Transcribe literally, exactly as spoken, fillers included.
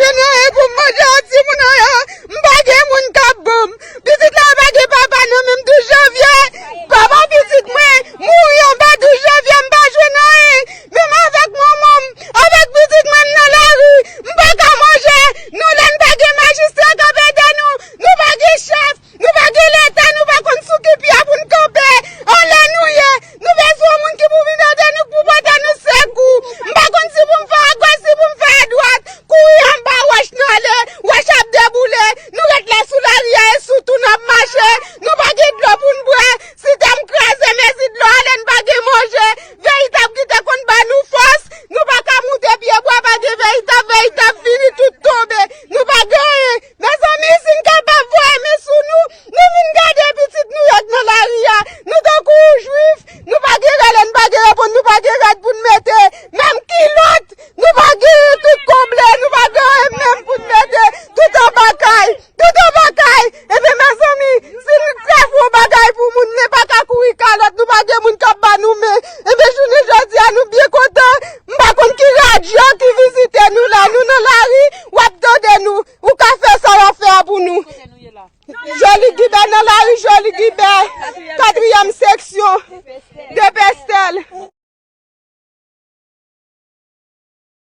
Nan e pou m manje a timoun an yo, m pa gen moun k ap ban m. Pitit la pa gen papa nan menm douz janvye. Papa pitit mwen mouri anba douz janvye, m pa jwenn anyen. Menm avèk manman m, avèk pitit mwen, m nan lari. M pa ka manje. Nou la n pa gen majistra k ap ede nou. Nou pa gen chèf. Nou pa gen leta, nou pa konn sou ki pye pou n kanpe. Anlè nou ye. Nou bezwen yon moun ki pou vin ede nou, pou pote nou sekou. M pa konn si pou m fè agòch, si pou m fè adwat. Kouri anba wòch n ale, wòch ap deboule. Nou ret la sou lari a, e sou tou n ap mache. Nou pa gen dlo pou n bwè. Site m kraze, mezi dlo ale, n pa gen manje. Veritab ki te konn ba nou fòs, nou pa ka moute pye bwa, pa gen veritab, veritab fini, tout tonbe. Nou pa gen anyen. Mezanmi, si n kapab voye men sou nou, nou vin gade pitit nou yo k nan lari a. Nou tankou jwif, nou pa gen rèl, nou pa gen reponn, nou pa gen rad pou n mete. Menm kilòt, nou pa gen, tout konble, nou pa gen anyen menm pou n mete. Tout anba kay, tout anba kay. Ebyen, mezanmi, si n ka fè yon bagay pou moun, men pa ka kouri kalòt, nou pa gen moun k ap ba nou men. Ebyen, jounen jodi a, nou byen kontan. M pa konn ki radyo ki vizite nou la. Nou nan lari, w ap tande nou. Ou ka fè sa w ap fè a pou nou. Joli Gibè nan lari, Joli Gibè, katriyèm seksyon, D P